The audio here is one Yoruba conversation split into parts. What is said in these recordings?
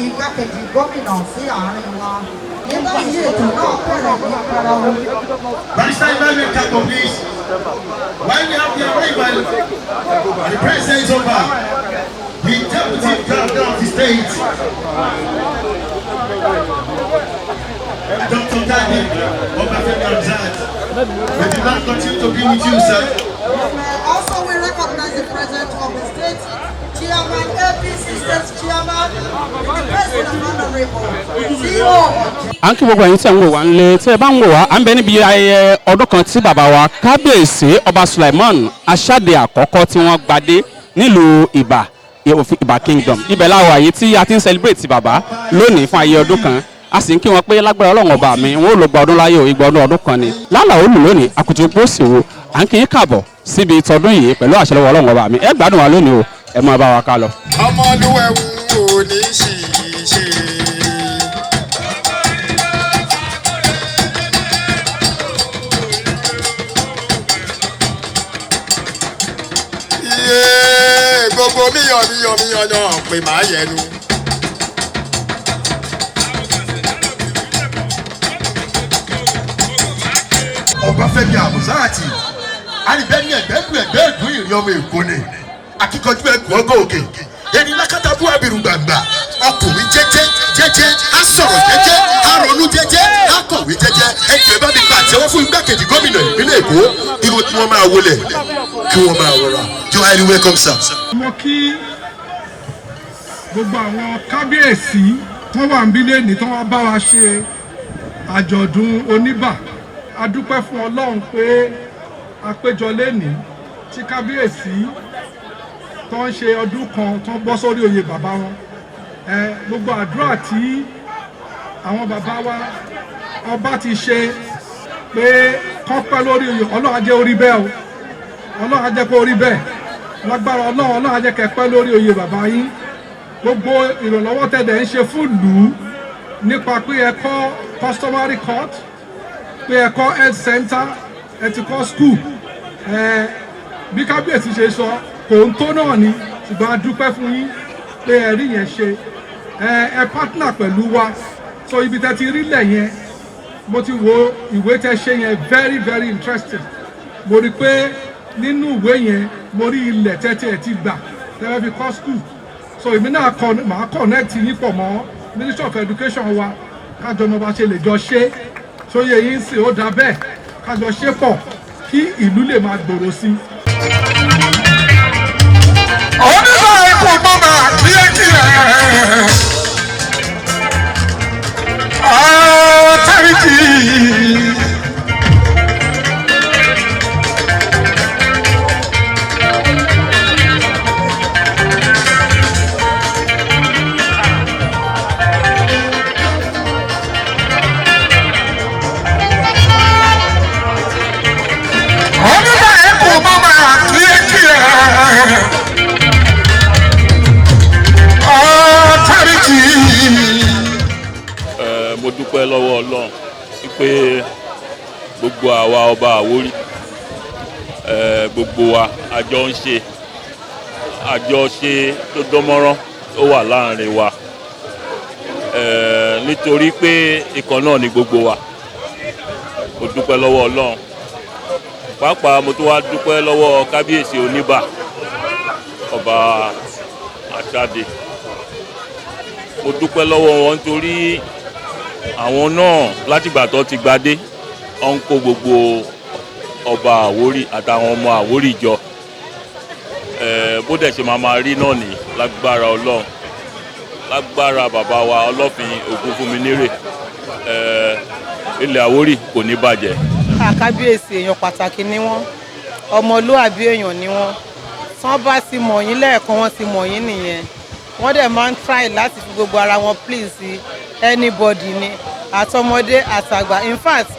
Igbákejì gómìnà sí àárín wa. Ní báyìí, ètò náà bẹ̀rẹ̀ ní pẹrẹu. Barrister Emmanuel Kako, please. While we have the arrival and the presence of the Deputy Governor of the state, Dr. Tade Obafemi Hamzat. May the Lord continue to be with you, sir. Also, we recognize the presence of the state chairman, APC state chairman, the president honorable, CEO. À ń kí gbogbo ẹ̀yin tí ẹ̀ ń wò wá nílé, tí ẹ bá ń wò wá. À ń bẹ níbi ayẹyẹ ọdún kan tí bàbá wa, Kábíyèsí Ọba Sulaiman Aṣáde àkọ́kọ́, tí wọ́n gbadé nílùú Ìbà, Ìbà Kingdom. Ibẹ̀ láwọ̀ àyè tí a ti ń celebrate bàbá lónìí fún ayẹyẹ ọdún kan. A sì ń kí wọn pé lágbára Ọlọ́run ọba mi, wọn ò lọ gba ọdún láyé o. 200 ọdún, ọdún kan ni lálàá ó lù lónìí. Àkùtù gbòòsì wo, à ń kí yín káàbọ̀ síbi tọdún yìí pẹ̀lú àṣẹ lọ́wọ́ Ọlọ́run ọba mi. Ẹ gbádùn wa lónìí o, ẹ máa bá wa ká lọ. Ọmọlúwẹ̀wù ò ní ṣìṣe. Iye gbogbo míyọ̀ míyọ̀ míyọ̀ náà pé màá yẹnu. Ọbáfẹ́mi Àmùsáàtì alìbẹ́ni ẹ̀gbẹ́nu ẹ̀gbẹ́ ẹ̀dùn ìrìn ọmọ Èkó ni, akíkanjú ẹkùn ọgọ́ òkè ẹni lákàtàbú abirù gbàgbà, ọkùnrin jẹ́jẹ́ jẹ́jẹ́, á sọ̀rọ̀ jẹ́jẹ́, á ronú jẹ́jẹ́, á kọ̀wé jẹ́jẹ́. Ẹ jẹ́ bá mi pàtẹ́wọ́ fún igbákejì gómìnà ìpínlẹ̀ Èkó. Irun tí wọ́n máa wọlé, kí wọ́n máa rọra. You highly welcome, sir. Mo kí gbogbo àwọn kábíyèsí tó wà níbí lẹ́nìí, tó wá bá wa ṣe àjọ̀dún oníbà. A dúpẹ́ fún Ọlọ́run pé a péjọ lẹ́nìí tí kábíyèsí tó ń ṣe ọdún kan tó ń bọ́ sórí oyè bàbá wọn. Ẹ gbogbo àdúrà tí àwọn bàbá wa ọba ti ṣe pé kán pẹ́ lórí oyè, Ọlọ́run á jẹ́ orí bẹ́ẹ̀ o. Ọlọ́run á jẹ́ kó rí bẹ́ẹ̀ lágbára Ọlọ́run. Ọlọ́run á jẹ́ kẹ́ pẹ́ lórí oyè bàbá yín. Gbogbo ìrànlọ́wọ́ tẹ̀dẹ̀ ń ṣe fún ìlú nípa pé ẹ kọ́ customary court, pé ẹ kọ́ health center, ẹ ti kọ́ school, ẹ bí kábíyèsí ṣe sọ, kò ń tó náà ni, ṣùgbọ́n a dúpẹ́ fún yín pé ẹ rí yẹn ṣe. Ẹ partner pẹ̀lú wa. So ibi tẹ́ ti rí lẹ̀ yẹn, mo ti wo ìwé tẹ́ ṣe yẹn, very very interesting. Mo rí i pé nínú ìwé yẹn, mo rí ilẹ̀ tẹ́tí ẹ̀ ti gbà tẹ́lẹ̀ fi kọ́ school. So èmi náà kọ màá connect yín pọ̀ mọ́ Ministry of Education wa, kájọ mọ bá ṣe lè jọ ṣe sóye yín sì ó dá bẹ́ẹ̀, kájọ ṣe pọ̀ kí ìlú lè máa gbòòrò sí i. Onígbà ikú mọ́mà kíákíá. Authority. Onígbà ikú mọ́mà kíákíá. Authority. Mo dúpẹ́ lọ́wọ́ Ọlọ́run wípé gbogbo àwa ọba Àwórì, gbogbo wa àjọ ń ṣe àjọṣe tó dánmọ́rán ó wà láàrin wa, nítorí pé ìkan náà ni gbogbo wa. Mo dúpẹ́ lọ́wọ́ Ọlọ́run. Pàápàá, mo tún wá dúpẹ́ lọ́wọ́ Kábíyèsí Oníbà, Ọba Àṣàdé. Mo dúpẹ́ lọ́wọ́ wọn nítorí àwọn náà, látìgbà tó ti gbadé, wọ́n ń kó gbogbo ọba Àwórì àtàwọn ọmọ Àwórì jọ. Bó dẹ̀ ṣe máa máa rí náà ní lágbára Ọlọ́run, lágbára bàbá wa Ọlọ́fin Ògúnfúnminírè, ilẹ̀ Àwórì kò ní bàjẹ́. Kábíyèsí, èèyàn pàtàkì ni wọ́n, ọmọlúàbí èèyàn ni wọ́n. Tí wọ́n bá ti mọ̀ yín lẹ́ẹ̀kan, wọ́n ti mọ̀ yín nìyẹn. Wọ́n dẹ̀ máa ń try láti fi gbogbo ara wọn please anybody ni, àtọmọdé àtàgbà. In fact,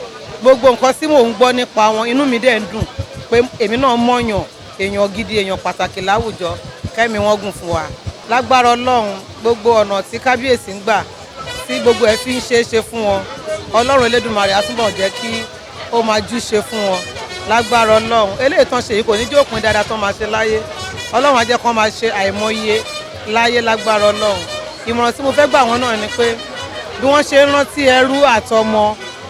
gbogbo nǹkan tí mò ń gbọ́ nípa wọn, inú mi dẹ̀ ń dùn pé èmi náà mọ̀yàn, èèyàn gidi, èèyàn pàtàkì láwùjọ. Kẹ́mi wọ́n gùn fún wa lágbára Ọlọ́run. Gbogbo ọ̀nà tí kábíyèsí ń gbà tí gbogbo ẹ̀ fi ń ṣeé ṣe fún wọn, Ọlọ́run Elédùmarè á túbọ̀ jẹ́ kí ó máa jú ṣe fún wọn lágbára Ọlọ́run. Eléyìí tán ṣe yìí kò ní jẹ́ òpin dáadáa tán máa ṣe láyé. Ọlọ́run á jẹ́ kán máa ṣe àìmọye láyé lágbára Ọlọ́run. Ìmọ̀ràn tí mo fẹ́ gbà wọ́n náà ni pé bí wọ́n ṣe ń rántí ẹrú àtọmọ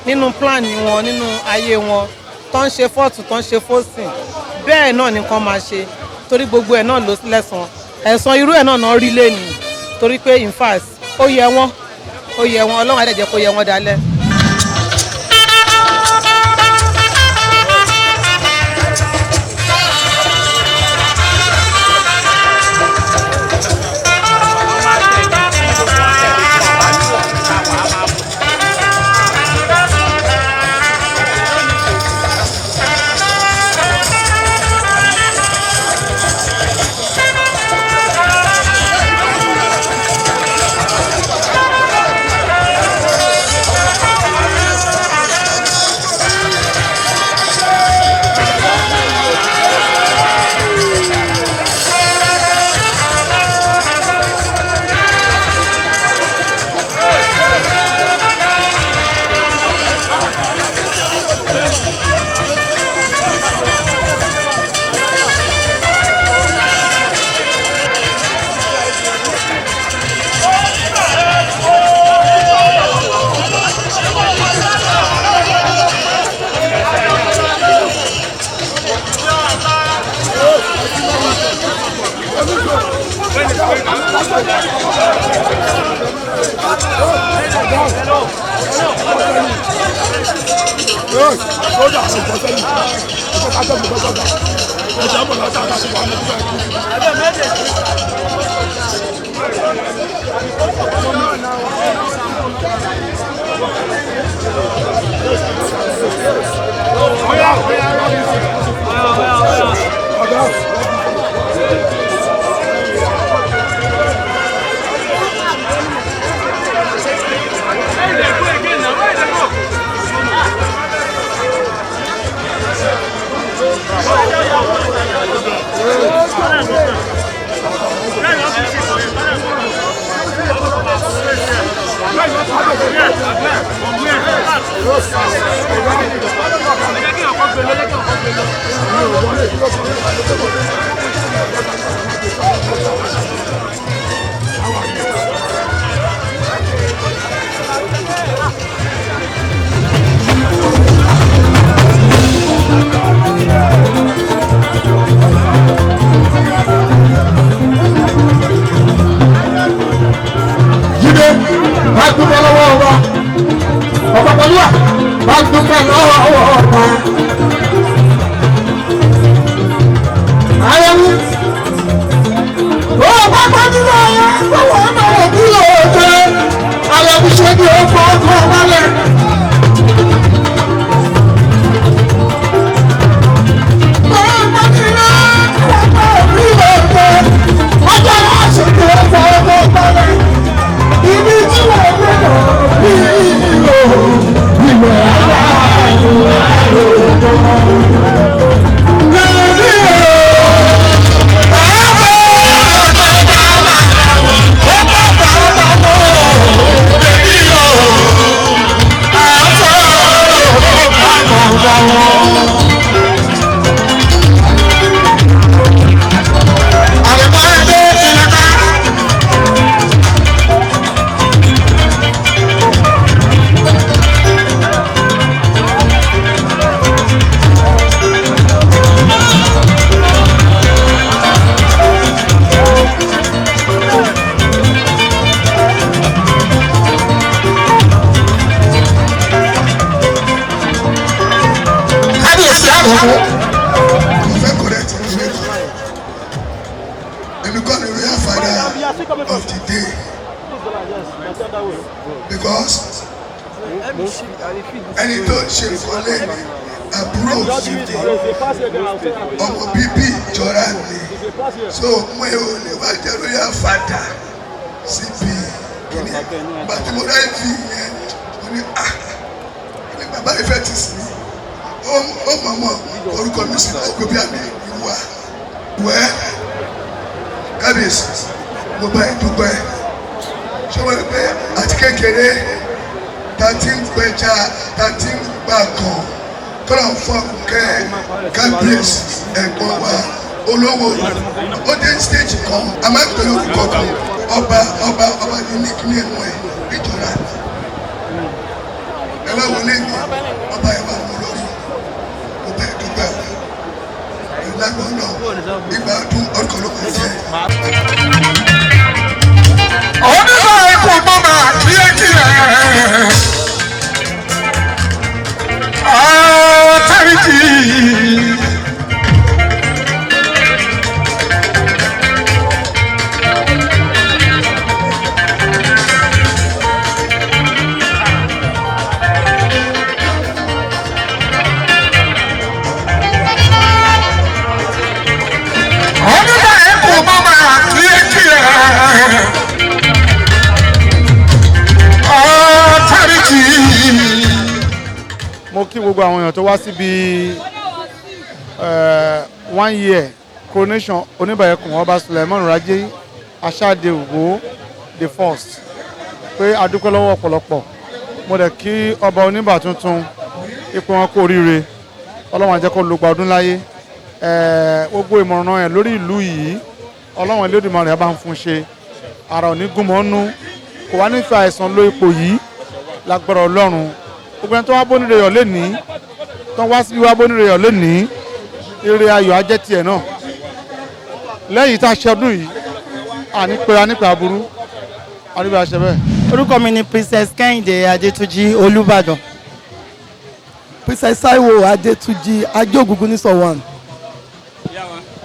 nínú plan wọn, nínú ayé wọn, tó ń ṣe fọ́ọ̀tù, tó ń ṣe fósìn, bẹ́ẹ̀ náà ni kán máa ṣe, torí gbogbo ẹ̀ náà ló lẹ́san. Ẹ̀san irú ẹ̀ náà náà rí lẹ́nìí, torí pé in fact ó yẹ wọ́n, ó yẹ wọ́n. Ọlọ́run á dẹ̀ jẹ́ kó yẹ wọ́n dalẹ̀. Jídé bá dúpẹ́ lọ́wọ́ ọba, ọba pẹ̀lú à bá dúpẹ́ lọ́wọ́ ọba. Ayẹwo ó bá gbájú lọ́wọ́ lọ́wọ́ ọmọ òbí lòókè ayẹwo ṣe ni ó fọ́ ọkọ̀ wálẹ̀. Ó gbájú lọ́wọ́ ọmọ òbí lòókè ọjọ́ láti ṣe ni ó fọ́ ọkọ̀ wálẹ̀. Ibi tí wọ́n gbọ́dọ̀ bí ìlò ìwẹ̀ aláàlú àlòjọ. Lẹ́bí o, àbọ̀ ọ̀dọ̀ ó bá bàbá mọ́. Lẹ́bí o, àbọ̀ ọ̀dọ̀ bàbá wọn. Àlùkò ẹgbẹ́ ìlàkà. Kábíyèsí àrùn. Mo fẹ́ correct mi. Èmi kọ́ ni royal father of the day because ẹni tó ń ṣe nǹkan lẹ́nu àbúrò fìdí ọmọ bíbí ìjọra mi, so mo ò lè wá jẹ́ royal father síbi kìíní. Bàtí mo ráyè fi yẹn, mo ní ah, ní bàbá ìfẹ́ ti sìn mí, ó mọ̀ mọ̀ orúkọ mi sí ọgbẹ́ bí àmì ìwà wẹ́. Kábíyèsí, mo bá yín dúpẹ́. Ṣé wọ́n rí pé àti kékeré ta ti ń pẹja, ta ti ń gbà kàn kọ́lá fún àkùkẹ́ kábíyèsí ẹ̀gbọ́n wa Olówó ó dé stage kan, a máa ń pè lórúkọ kan, ọba ọba ọba ní nickname ẹ̀ níjọra. Ẹ wá wọlé mi, ọba ẹ wà mú lórí, mo bẹ́ẹ̀ dúpẹ́ ìlágbọ́n náà, ìgbà ọdún ọdún kan ló máa jẹ́. Onígbà ikú mọ́mà kíákíá. Ọ̀tárìtì. Onígbà ikú mọ́mà kíákíá. Ọ̀tárìtì. Mo kí gbogbo àwọn èèyàn tó wá síbi one year coronation Oníbàyẹ̀kùn Ọba Suleiman Raji Aṣáde Ògo the first, pé a dúpẹ́ lọ́wọ́ ọ̀pọ̀lọpọ̀. Mo dẹ̀ kí ọba oníbà tuntun ipò wọn kú oríire. Ọlọ́run á jẹ́ kó lògbà ọdún láyé. Gbogbo ìmọ̀ràn ẹ̀ lórí ìlú yìí, Ọlọ́run Elédùmarè á bá ń fún ṣe. Ara ò ní gúnmọ́ nú, kò wá nífẹ̀ẹ́ àìsàn ló ipò yìí lágbára Ọlọ́run. Gbogbo ẹni tó wá bóníre yọ̀ lénìí, tó wá síbi wá bóníre yọ̀ lénìí, ire ayọ̀ á jẹ́ tiẹ̀ náà. Lẹ́yìn tá a ṣe ọdún yìí, àní pera nípa aburú àríwá ṣe bẹ́ẹ̀. Orúkọ mi ni Princess Kẹ́hìndé Adétúnjì, Olúbàdàn. Princess Taiwo Adétúnjì, Ajógungun ní Sọ̀wọ́n.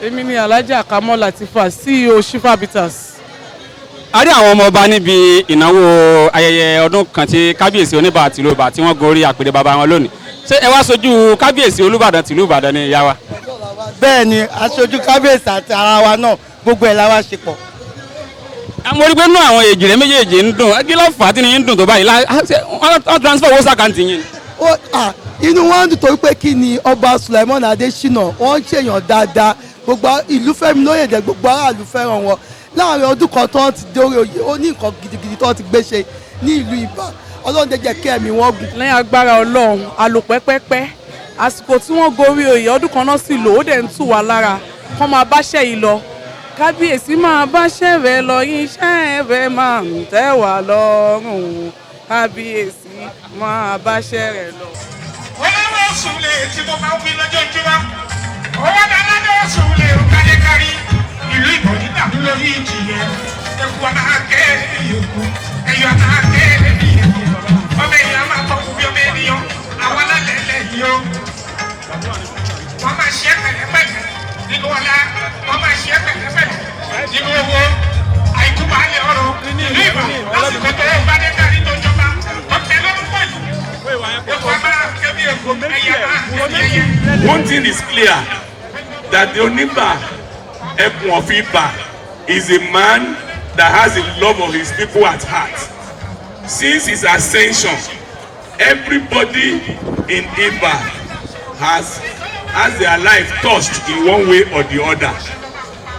Èmi ni Alhaja Kamol Latifa, CEO Shifa Bitters. A rí àwọn ọmọ ọba níbi ìnáwó ayẹyẹ ọdún kan tí kábíyèsí Oníbà tìlú Ìbà tí wọ́n gorí àpèrè bàbá wọn lónìí. Ṣé ẹ wá sojú kábíyèsí Olúbàdàn tìlú Ìbàdàn ni, ìyá wa? Bẹ́ẹ̀ ni, aṣojú kábíyèsí àti ara wa náà, gbogbo ẹ̀ la wá ṣe pọ̀. Mo rí pé nínú àwọn èjì rẹ méjèèjì ń dùn. Kí ló fà á tí ni ń dùn tó báyìí? Wọ́n transfer owó s'account yín? Inú wọn dùn torí pé kí ni, Ọba Suleiman Adesina, wọ́n ń ṣèyàn dáadáa. Gbogbo ìlú fẹ́mi lóye dẹ̀, gbogbo aráàlú fẹ́ràn wọn. Láàrin ọdún kan tó ti dórí oyè, ó ní nǹkan gidigidi tó ti gbé ṣe ní ìlú Ìbà. Ọlọ́run jẹ́ kí ẹ̀mí wọn gùn. Lẹ́yìn agbára Ọlọ́run, àlòpẹ́pẹ́pẹ́ àsìkò tí wọ́n gorí oyè, ọdún kan náà sì lò ó, dẹ̀ ń tù wá lára. Kọ́ máa báṣẹ́ yìí lọ, kábíyèsí máa báṣẹ́ rẹ lọ, iṣẹ́ rẹ máa ń tẹ́ wá lọ́rùn. Kábíyèsí máa báṣẹ́ rẹ lọ. Olówó sùn lè tí mo máa ń wí lójoojúmọ́. Owó dáná sùn lè kálé kárí. Ìlú ìbò nígbà lórí ìjìyẹ. Eku ọ̀nà àkẹ́ ìyókù. Ẹyọ ọ̀nà àkẹ́ ìyókù. Ọmọ èèyàn máa tọ́ bí ọmọ ènìyàn. Àwọn alálẹ̀ ilẹ̀ yìí o. Wọ́n máa ṣe é pẹ̀lẹ́pẹ̀lẹ́ nínú ọlá. Wọ́n máa ṣe é pẹ̀lẹ́pẹ̀lẹ́ nínú owó. Àìkú máa lè ọrọ̀. Ìlú Ìbà lásìkò tó bá dé kárí tó jọba. Ọ̀tẹ̀ lórúkọ yìí. Eku ọ̀nà àkẹ́ bí eku. Ẹyẹ máa kẹ́ bí ẹyẹ. One thing is clear, that the Oniba Ekun of Iba is a man that has the love of his people at heart. Since his ascension, everybody in Iba has their life touched in one way or the other.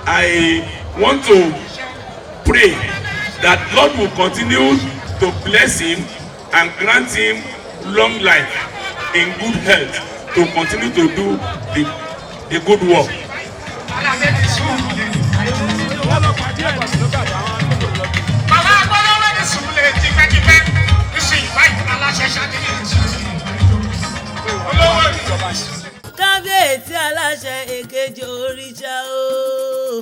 I want to pray that God will continue to bless him and grant him long life in good health to continue to do the good work. Bàbá agbọ́dọ̀ ní sùúrù tipẹ́tipẹ́ nísìnyí báyìí, aláṣẹ ṣáde ní sùúrù olówó ìjọba. Kábíyèsí aláṣẹ èkejì òrìṣà o.